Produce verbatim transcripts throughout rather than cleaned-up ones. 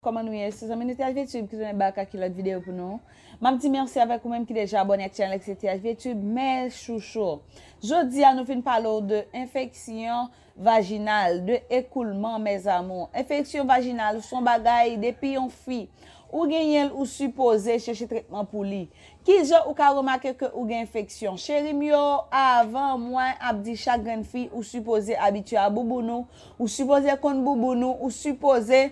Kòman nou ye? Se zanmi nou T H V Tube ki tounen bak ak yon lòt videyo pou nou. M ap di mèsi avèk ou menm ki deja abòne ak chanèl T H V Tube, mè chouchou. Jodi a nou vin pale w de enfeksyon vajinal, de ekoulman, mes amours. Enfeksyon vajinal se yon bagay depi yon fi ou genyen l, ou sipoze chèche tretman pou li. Kijan ou ka remake ke ou gen enfeksyon? Cheri m yo, avan mwen ap di chak grenn fi, ou sipoze abitye a bouboun ou, ou sipoze konn bouboun ou, ou sipoze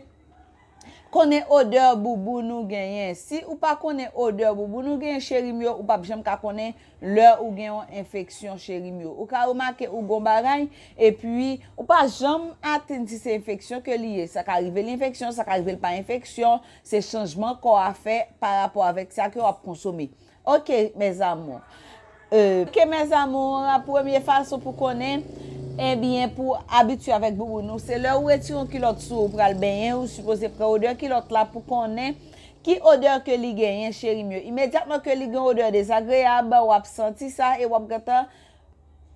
konnen odè bouboun ou genyen. Si ou pa konnen odè bouboun ou genyen, cheri m yo, ou p ap janm ka konnen lè ou gen yon enfeksyon, cheri m yo. Ou ka remake ou gon bagay, epi ou pa janm atenn si se enfeksyon ke li ye. Sa ka rive li enfeksyon, sa ka rive l pa enfeksyon, se chanjman kò a fè pa rapò avèk sa ke w ap konsome. Ok, mes amours. Euh, ok, mes amours, premye fason pou konnen, ebyen, pou abitye avèk bouboun ou, se lè ou retire yon kilòt sou ou pral benyen, ou sipoze pran odè kilòt la pou konnen ki odè ke li genyen, cheri m yo. Imedyatman ke li gen odè dezagreyab, w ap santi sa e w ap gentan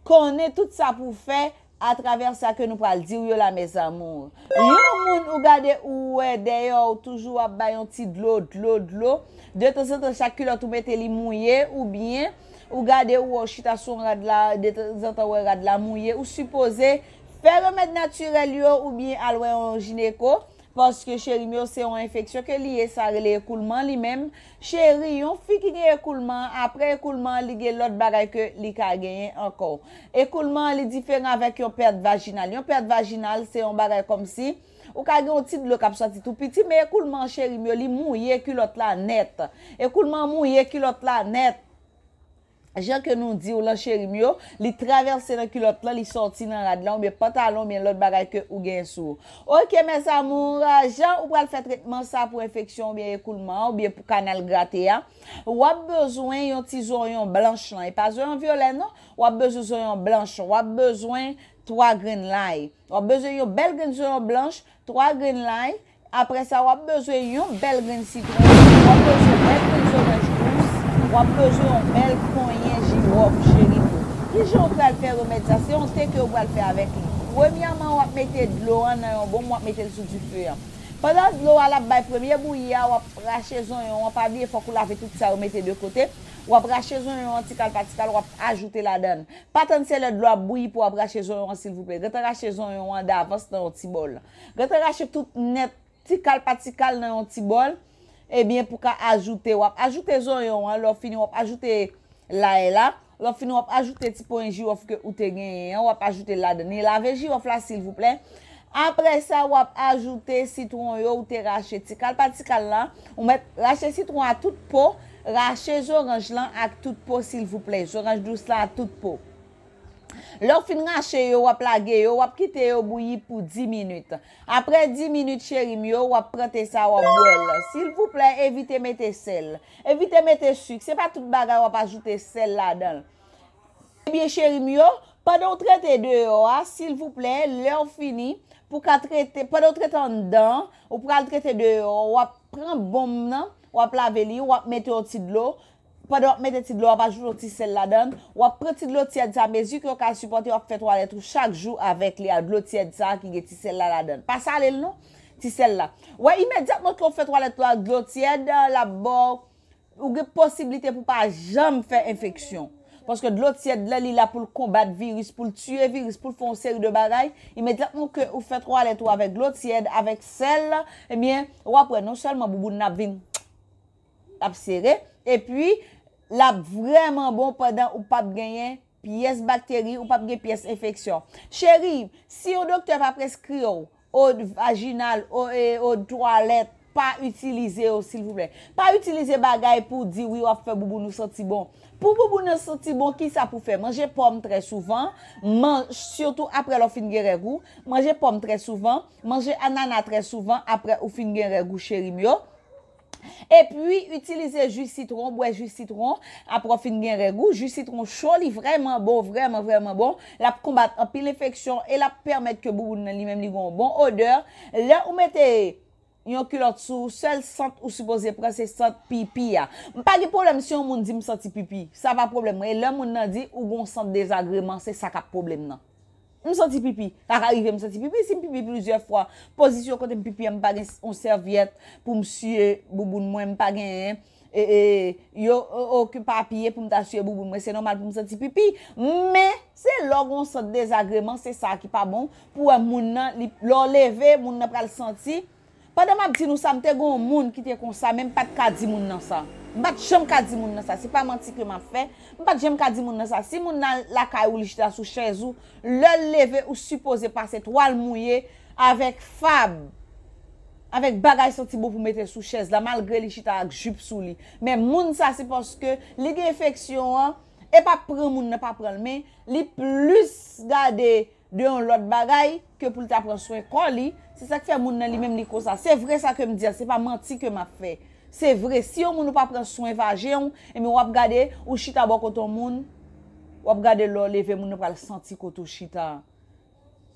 konnen tout sa pou fè atravè sa ke nou pral di w yo la, mes amours. Yon moun ou gade ou wè dèyè w toujou ap bay yon ti dlo, dlo, dlo. De tanzantan, chak kilòt ou mete li mouye, oubyen ou gade ou wè w chita sou yon rad la, de tanzantan w wè rad la mouye, ou sipoze fè remèd natirèl yo oubyen al wè yon jineko. Paske, cheri m yo, se yon enfeksyon ke li ye, sa rele ekoulman li menm. Cheri, yon fi ki gen ekoulman, apre ekoulman, li gen lòt bagay ke li ka genyen ankò. Ekoulman, li diferan avèk yon pèt vajinal. Yon pèt vajinal, se yon bagay kòmsi ou ka gen yon ti dlo k ap sòti tou piti, men ekoulman, cheri m yo, li mouye kilòt la nèt. Ekoulman mouye kilòt la nèt. Jan ke nou di w lan, cheri m yo, li travèse nan kilòt lan, li sòti nan rad lan, oubyen pantalon, oubyen lòt bagay ke ou gen sou ou. Ok, mes amours, jan ou pral fè tretman sa pou enfeksyon oubyen ekoulman, oubyen pou kanal grate a, w ap bezwen yon ti zonyon blanch lan. E pa zonyon vyolè, non. W ap bezwen zonyon blanch. W ap bezwen twa grenn lay. W ap bezwen yon bèl grenn zonyon blanch, twa grenn lay. Apre sa, w ap bezwen yon bèl grenn sitwon, w ap bezwen bèl grenn zoranj dous, w ap bezwen yon bèl ponyen jiwòf, cheri m yo. Kijan w pral fè remèd sa? Se yon te ke w pral fè avèk li. Premyèman, w ap mete dlo an nan yon bonm, w ap mete l sou dife an. Pandan dlo a l ap bay premye bouyi a, w ap rache zonyon an. Pa bliye, fòk ou lave tout sa yo mete de kote. W ap rache zonyon an ti kal pa ti kal, w ap ajoute ladan l. Pa tann se lè dlo ap bouyi pou w ap rache zonyon an, silvouplè. Gentan rache zonyon an davans nan yon ti bòl. Gentan rache tout nèt, ti kal pa ti kal nan yon ti bòl. Ebyen, pou ka ajoute, w ap ajoute zonyon an. Lè w fini, w ap ajoute lay la. Lè w fini, w ap ajoute ti ponyen jiwòf ke ou te genyen an, w ap ajoute l ladan. E lave jiwòf la, silvouplè. Apre sa, w ap ajoute sitwon yo ou te rache ti kal pa ti kal la. Ou mèt rache sitwon a tout po, rache zoranj lan ak tout po, silvouplè. Zoranj dous la ak tout po. Lè w fin rache yo, w ap lage yo, w ap kite yo bouyi pou dis minit. Apre dis minit, cheri m yo, w ap pran te sa, w ap bwè l. Silvouplè, evite mete sèl. Evite mete sik. Se pa tout bagay w ap ajoute sèl ladan l. Ebyen, cheri m yo, pandan w trete deyò a, silvouplè, lè w fini, pou ka trete, pandan w trete anndan, ou pral trete deyò, w ap pran bonm nan, w ap lave li, w ap mete yon ti dlo. Pandan w ap mete ti dlo, w ap ajoute yon ti sèl ladan l. W ap pran ti dlo tyèd sa, mezi ke w ka sipòte, w ap fè twalèt ou chak jou avèk li, ak dlo tyèd sa ki gen ti sèl la ladan l. Pa sale l non, ti sèl la. Wè, imedyatman ke w fè twalèt ou ak dlo tyèd, l ap ba w, ou gen posiblite pou pa janm fè enfeksyon. Paske dlo tyèd la, li la pou l konbat viris, pou l tiye viris, pou l fè yon seri de bagay. Imedyatman ke ou fè twalèt ou avèk dlo tyèd, avèk sèl, ebyen, w ap wè non sèlman bouboun nan ap vin ap sere, epi l ap vrèman bon pandan ou p ap genyen pyès bakteri, ou p ap gen pyès enfeksyon. Cheri, si yon doktè pa preskri w od vajinal, o, e, od twalèt, pa itilize yo, silvouplè. Pa itilize bagay pou di wi w ap fè bouboun ou santi bon. Pou bouboun nan santi bon, kisa pou fè? Manje pòm trè souvan, man, sitou apre lè w fin gen règ ou. Manje pòm trè souvan, manje anana trè souvan apre ou fin gen règ ou, cheri m yo. Epi, itilize ji sitwon, bwè ji sitwon, apre w fin gen règ ou. Ji sitwon cho, li vrèman bon, vrèman, vrèman bon. L ap konbat anpil enfeksyon e l ap pèmèt ke bouboun nan li menm li gen yon bon odè. Lè ou mete yon kilòt sou ou, sèl sant ou sipoze pran se sant pipi a. M pa gen pwoblèm si yon moun di m santi pipi. Sa pa pwoblèm mwen. E lè moun nan di ou gen yon sant dezagreman, se sa k ap pwoblèm nan. M santi pipi. Sa ka rive m santi pipi. Si m pipi plizyè fwa, pozisyon kote m pipi an, m pa gen s- yon sèvyèt pou m siye bouboun mwen, m pa genyen. E, e, yo o- okipe papye pou m ta siye bouboun mwen. Se nòmal pou m santi pipi. Men, se lè w gen yon sant dezagreman, se sa ki pa bon. Pou wè moun nan, li, lè w leve, moun nan pral santi. Pandan m ap di nou sa, m te gen yon moun ki te konsa, men m pa t ka di moun nan sa. M pa t janm ka di moun nan sa. Se pa manti ke m ap fè. M pa t janm ka di moun nan sa. Si moun nan lakay ou, li chita sou chèz ou, lè l leve, ou sipoze pase twal mouye avèk fab, avèk bagay santi bon pou mete sou chèz la, malgre li chita ak jip sou li. Men moun sa, se paske li gen enfeksyon an, e pa pran moun nan, pa pran l, men li plis gade de yon lòt bagay ke pou l ta pran swen kò li. Se sa k fè moun nan li menm li konsa. Se vre sa ke m di a, se pa manti ke m ap fè. Se vre, si yon moun ou pa pran swen vajen w, ebyen w ap gade, ou chita bò kote yon moun, w ap gade lè w leve, moun nan pral santi kote w chita a.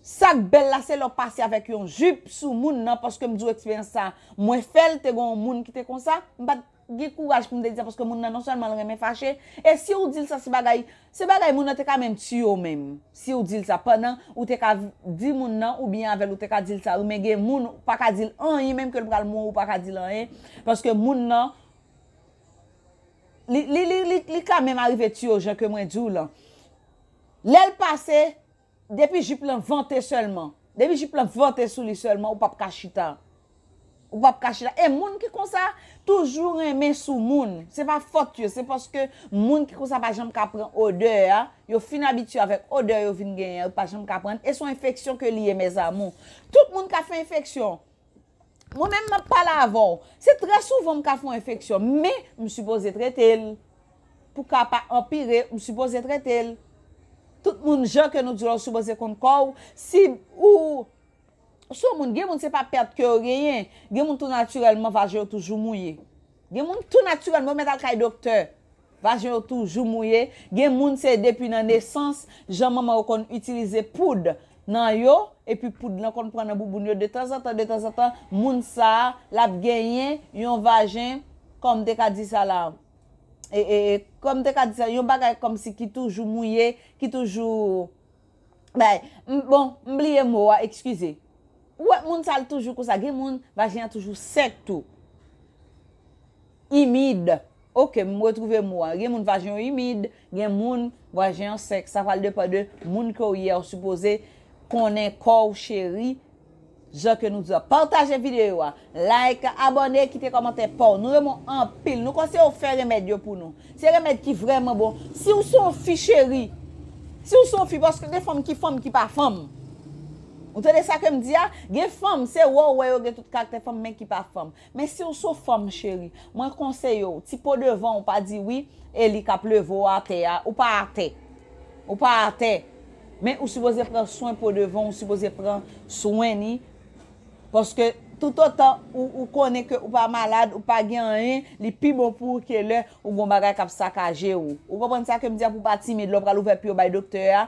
Sa k bèl la, se lè w pase avèk yon jip sou moun nan, paske m di w eksperyans sa, mwen fè l, te gen yon moun ki te konsa, m pa t gen kouraj pou m te di sa, paske moun nan non sèlman l renmen fache, e si w di l sa, se bagay, se bagay moun nan te ka menm tiye w menm. Si w di l sa, pandan ou te ka di moun nan, oubyen avè l ou te ka di l sa, wi, men gen moun, ou pa ka di l anyen, menm ke l pral mouri, ou pa ka di l anyen, paske moun nan, li, li, li, li, li ka menm arive tiye w jan ke mwen di w lan. Lè l pase, depi jip lan vante sèlman, depi jip lan vante sou li sèlman, ou p ap ka chita. Ou p ap ka chita. E moun ki konsa, toujou renmen sou moun. Se pa fòt yo, se paske moun ki konsa pa janm ka pran odè a. Yo fin abitye avèk odè yo vin genyen, yo pa janm ka pran. E se yon enfeksyon ke li ye, mes amours. Tout moun ka fè enfeksyon. Mwen menm, m ap pale avè w. Se trè souvan m ka fè yon enfeksyon, men m sipoze trete l. Pou ka pa anpire, m sipoze trete l. Tout moun, jan ke nou di la, ou sipoze konn kò w. Si ou, si yon moun, gen moun se pa pèt ke yo genyen. Gen moun tou natirèlman, vajen yo toujou mouye. Gen moun tou natirèlman, yo mèt al kay doktè. Vajen yo toujou mouye. Gen moun se depi nan nesans, jan manman yo konn itilize poud nan yo, epi poud lan konn pran nan bouboun yo detanzantan, detanzantan, moun sa a, l ap genyen yon vajen, kòm te ka di sa la, e, e, e, kòm te ka di sa, yon bagay kòmsi ki toujou mouye, ki toujou, bay, m- bon, m bliye mo a, eskize. Ou wè, moun sa l toujou konsa, gen moun, vajen an toujou sèk tou. Imid. Oke, m retwouve mo a. Gen moun vajen yo imid, gen moun vajen an sèk. Sa pral depann de moun ke w ye a, ou sipoze konnen kò w, cheri. Jan ke nou di a. Pataje videyo a. Like, abòne, kite kòmantè pa w. Nou renmen w anpil. Nou konseye w fè remèd yo pou nou. Se remèd ki vrèman bon. Si w se yon fi cheri, si w se yon fi, paske gen fanm ki fanm ki pa fanm. Ou tande sa ke m di a? Gen fanm, se wè w wè yo gen tout karaktè fanm, men ki pa fanm. Men si w se yon fanm cheri, mwen konseye w, ti po devan w pa di wi, e li k ap leve w atè a, ou pa atè. Ou pa atè. Men ou sipoze pran swen po devan w, ou sipoze pran swen ni. Paske toutotan ou, ou konnen ke ou pa malad, ou pa gen anyen, li pi bon pou ou ke lè ou gon bagay k ap sakaje w. Ou konprann sa ke m di a, pou w pa timid, lè w pral ouvè pye w bay doktè a,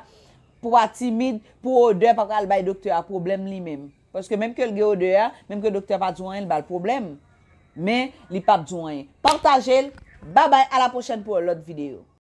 pou w pa timid, pou odè pa pral bay doktè a pwoblèm li menm. Paske menm ke l gen odè a, menm ke doktè a pa di w anyen, l ba l pwoblèm. Men, li p ap di w anyen. Pataje l. Babay, a la pwochèn pou yon lòt videyo.